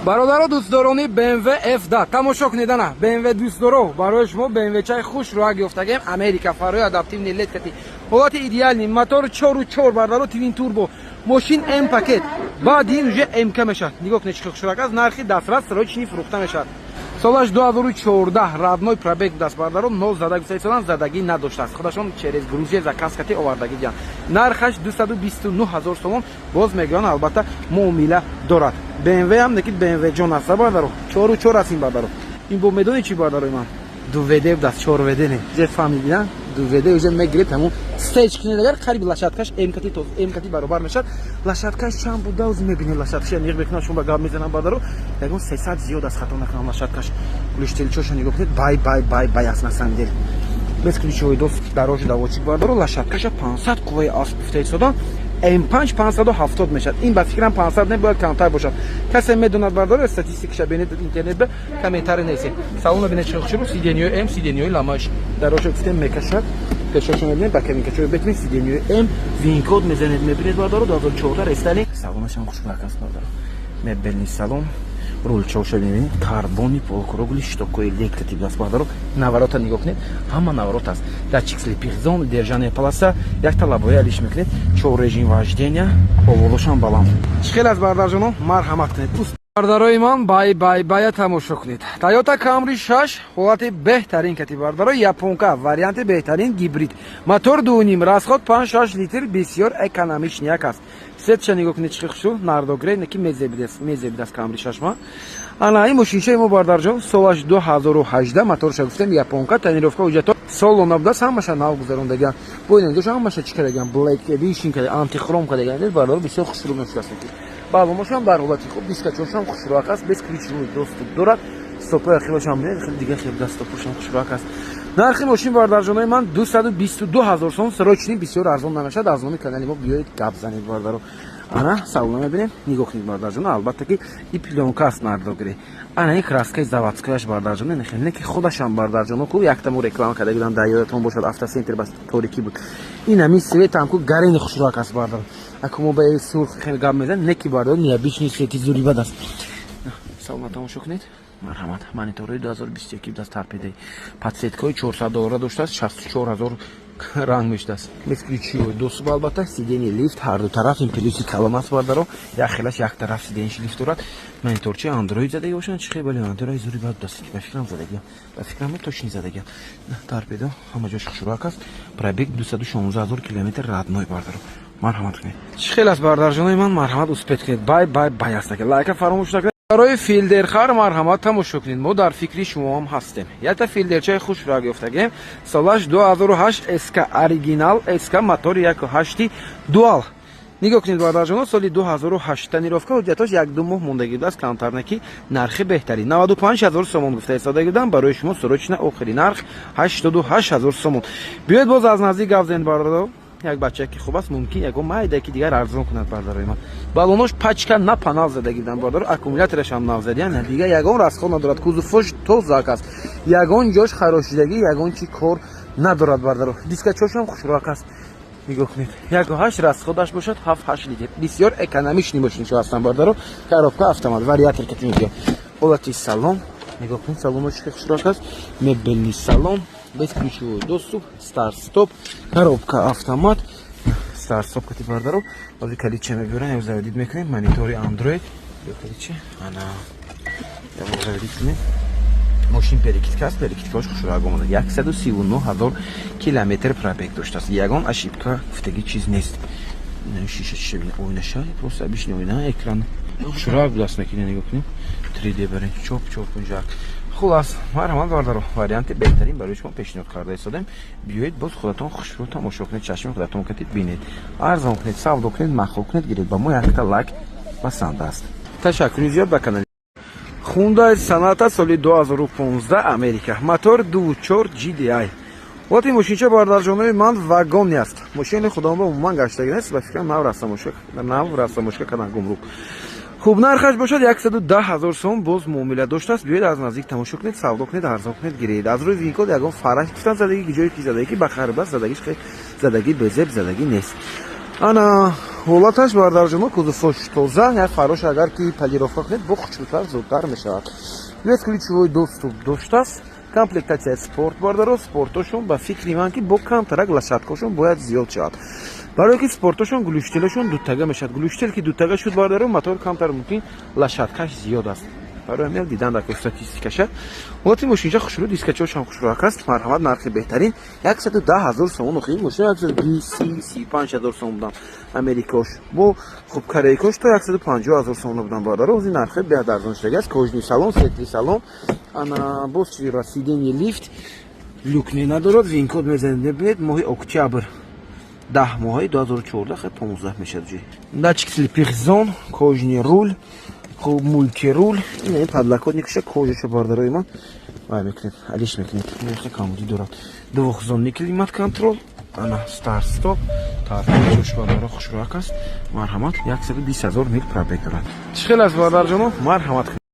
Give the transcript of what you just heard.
Бародаро, дӯстдорони BMW F10, тамошо кунед. Ана BMW дӯстдоро, барои шумо BMW чай хуш роҳ ёфтагем. Америка, фарои адаптивный LED кати, ҳолати идеальный, мотор 4,4, бародаро, twin turbo, мошин М пакет, баъди ин уже МК мешавад. Нигоҳ кунед, чӣ хушрак аст. Нархи дастрас, срочный фурӯхта мешавад. Солаш 2014, родной пробег будааст, бародаро, нол зада гуфта, задагӣ надоштааст. Худашон через Грузия заказ кати овардагӣ диҳанд. Нархаш 229 ҳазор сомон боз мегӯянд, албатта, муомила дорад. BMW ҳам неки BMW ҷон аст, бародаро, 4,4 аст ин, бародаро. Ин бо медони чӣ, бародарои ман, ду ВД будааст, чор ВД не, же фаҳмидӣ? Ду ВД уже мегиред, ҳамун стейҷ кунед, агар қариби лошадкаш МКти то МКти баробар мешавад. Лошадкаш чанд буда, ози мебинед. Лошадкаша ниғ мекунам, шумо ба гап мезанам, бародаро, ягон 300 зиёд аст, хато накунам. Лошадкаш глушительчоша нигоҳ кунед, бай бай бай бай аст, на самом деле. Бесключевой доступ, дарожи доводчик, бародаро. Лошадкаша 500 қувваи асп гуфта истодан, М5 570 мешавад. Ин ба фикрам 500 не, бояд камтар бошад. Касе медонад, бардор, статистикаша бинед интернет, ба комментарий несед. Салона бинед, чӣ хушру, сиденьёи М, сиденьёи ламаш, дароша гуфтем, мекашад, пешошо мебинед, ба кабинкачои бетмин, сиденьёи М, VIN-код мезанед, мебинед, бардоро. 2014 рестайлинг, салонашам хушрак аст, бардоро, мебельный салон, рулчоша мебинед, карбони полукруглый, щитокои электротип аст, бардоро. Наворота нигоҳ кунед, ҳама наворот аст, датчик слепых зон, держание полоса, якта лабоя алиш мекунед, чор режим вождения, овозошам баланд. Чӣ хел аст, бардарҷоно? Марҳамат кунед. Бардарои ман, бай бай бая тамошо кунед. Тойота Камри 6, ҳолати беҳтарин кати, бардаро, японка, варианти беҳтарин, гибрид, мотор 2,5, расход 5-6 литр, бисёр экономичный як аст. Цветша нигоҳ кунед, чӣ хушу, нардо грей неки мезебидаст Камри 6 ма. Ана ин мошинчаи мо, бардарҷон, солаш 2018, моторша гуфтем, японка, тонировка, ҳуҷҷато соло набудааст, ҳамаша нав гузарондагиан. Бо ин ҷош ҳамаша чӣ кардагиан? Black Edition карда, антихром кардагиан, бардар, бисёр хушрӯ мешудаст. Баллоношам дар ҳолати хуб, дискачошам хушрӯак аст, бесключевой доступ дорад. Стопои ахилошам бинед, хеле дига хел будааст, стопошам хушрӯак аст. Нархи мошин, бардарҷонои ман, 222 ҳазор сом, срочный, бисёр арзон намешавад. Аз номи канали мо биёед, гап занед, бардаро. Ана салона мебинем, нигоҳ кунед, бардарҷоно. Албатта ки и плёнка аст, нардо грей. Ана ин краскаи заводскояш, бардарҷоно, не ки худашам, бардарҷоно, ку яктамо реклама карда будам, дар ёдатон бошад, автоцентр бас торикӣ буд. Ин ҳамин цветам ку гарени хушрӯак аст, бардар. Аку мо ба сурх хеле гап мезанем, не ки, бардар, необычный цвети зури бад аст. Салона тамошо кунед, марҳамат. Мониторои 2021 даст, торпедаи, подсветкаҳои 400 доллара доштааст, 64 ҳазор ранг мешудааст. Бесключевой доступ, албатта, сиденье лифт ҳарду тараф, ин плюси калон аст, бардаро, як хелаш як тараф сиденьеш лифт дорад. Мониторчи андроид задаги бошанд, чи хеле андроид зури бад даст, ба фикрам задагиам, ба фикрам точно задагиам. Торпедо ҳама ҷош хушрӯак аст. Пробег 216 ҳазор километр родной, бардаро, марҳамат кунед. Чӣ хел аст, бардарҷонои ман? Марҳамат, успеть кунед. Бай бай бай аст, лайка фаромӯш накунед. Барои филдерхар марҳамат, тамошо кунед, мо дар фикри шумоам ҳастем. Якта филдерчаи хушрак ёфтагем, солаш 2008, СК, оригинал СК, мотори 1,8 дуал. Нигоҳ кунед, бардарҷоно, соли 2008, тонировка, ҳуҷҷатош як-ду моҳ мондагӣ будааст, камтар неки. Нархи беҳтарин 95 ҳазор сомон гуфта истодаги будам, барои шумо срочно охири нарх 88 ҳазор сомон. Биёед, боз аз наздик гап занед, бародаро. Як бача ки хуб аст, мумкин ягон майда ки дигар арзон кунад, бардарои ман. Балонош пачка на панал задаги будам, бардаро, аккумуляторашам нав задиан, дигар ягон расход надорад, кузовош тозак аст, ягон ҷош харошидагӣ, ягон чи кор надорад, бардаро. Дискачошам хушрӯак аст, нигоҳ кунед. 1,8, расходаш бошад 7-8 литр, бисёр экономичный мошинчо ҳастанд, бардаро. Коробка автомат, вариатор кати мебиёд. Ҳолати салон нигоҳ кунед, салоно чӣ хушрӯак аст, мебельный салон, бесключевой доступ, старт стоп, коробка автомат, старт стоп кати, бардаро. Ҳозир калидча мебиёрам, як заводить мекунем, монитори андроид ё калидча, ана як заводить кунем. Мошин перекидка аст, перекидкаош хушрӯак омада, 139 ҳазор километр пробег доштааст, ягон ошибка гуфтагӣ чиз нест. Шиша шиша ойнаша, просто обычный ойна, экран хушрӯак будааст, мекина, нигоҳ кунем, 3D барем, чоп чоп инҷак. Хулас, марҳамат, бардаро, варианти беҳтарин барои шумо пешниҳод карда истодем. Биёед, боз худатон хушрӯ тамошо кунед, чашми худатон катид бинед, арзон кунед, савдо кунед, маъқул кунед, гиред. Ба мо якта лайк басанда аст. Ташаккури зиёд ба канали. Хундай Соната, соли 2015, Америка, мотор 2,4 GDI. Ҳолати мошинча, бардарҷонои ман, вагони аст. Мошини худоба умуман гаштагӣ нест, ба фикрам нав растамошка кадан гумрук. Хуб, нархаш бошад 110 ҳазор сом, боз муомила доштааст. Биёед, аз наздик тамошо кунед, савдо кунед, арзон кунед, гиред. Аз рӯи VIN-код ягон фараш гуфтан, задагӣ ҷое ки задагӣ ки ба хариб аст, задагиш задагӣ безеб задагӣ нест. Ана ҳолаташ, бародарҷоно, кузовош тоза, як фарош агар ки полировка кунед, бо хушрӯтар, зудтар мешавад. Бесключевой доступ доштааст, комплектация спорт, бардаро. Спортошон, ба фикри ман, ки бо камтарак лошадкошон бояд зиёд шавад, барое ки спортошон глушителашон дутага мешавад. Глушитель ки дутага шуд, бардаро, мотор камтар мумкин лошадкаш зиёд аст. Барои ҳамин дидан дар статистикаша. Ҳолати мошинча хушрӯ, дискачошам хушрӯак аст. Марҳамат, нархи беҳтарин 110 000 сомон. Охи, мошин 120, 30, 35 ҳазор сомон будан америкош, бо хуб корейкош то 150 000 сомон будан, бардаро. Ози нархи беҳад арзон шудагӣ аст. Кожаный салон, светлый салон. Ана боз чизи, сиденье лифт, люк не надорад. Вин-код мезанед, мебинед, моҳи октябр, 10 моҳаи 2014, хе 15 мешавад ҷи. Датчик слепых зон, кожаный руль, хуб, мультируль, ин подлокотникша, кожаша, бардарои ман, вай мекунед, алиш мекунед, нехе камбудӣ дорад. Двухзонный климат контроль, ана старт стоп, тартиб, бардаро, хушрӯак аст. Марҳамат, 120 000 мил пробег дорад. Чӣ хел аст, бардарҷоно? Марҳамат.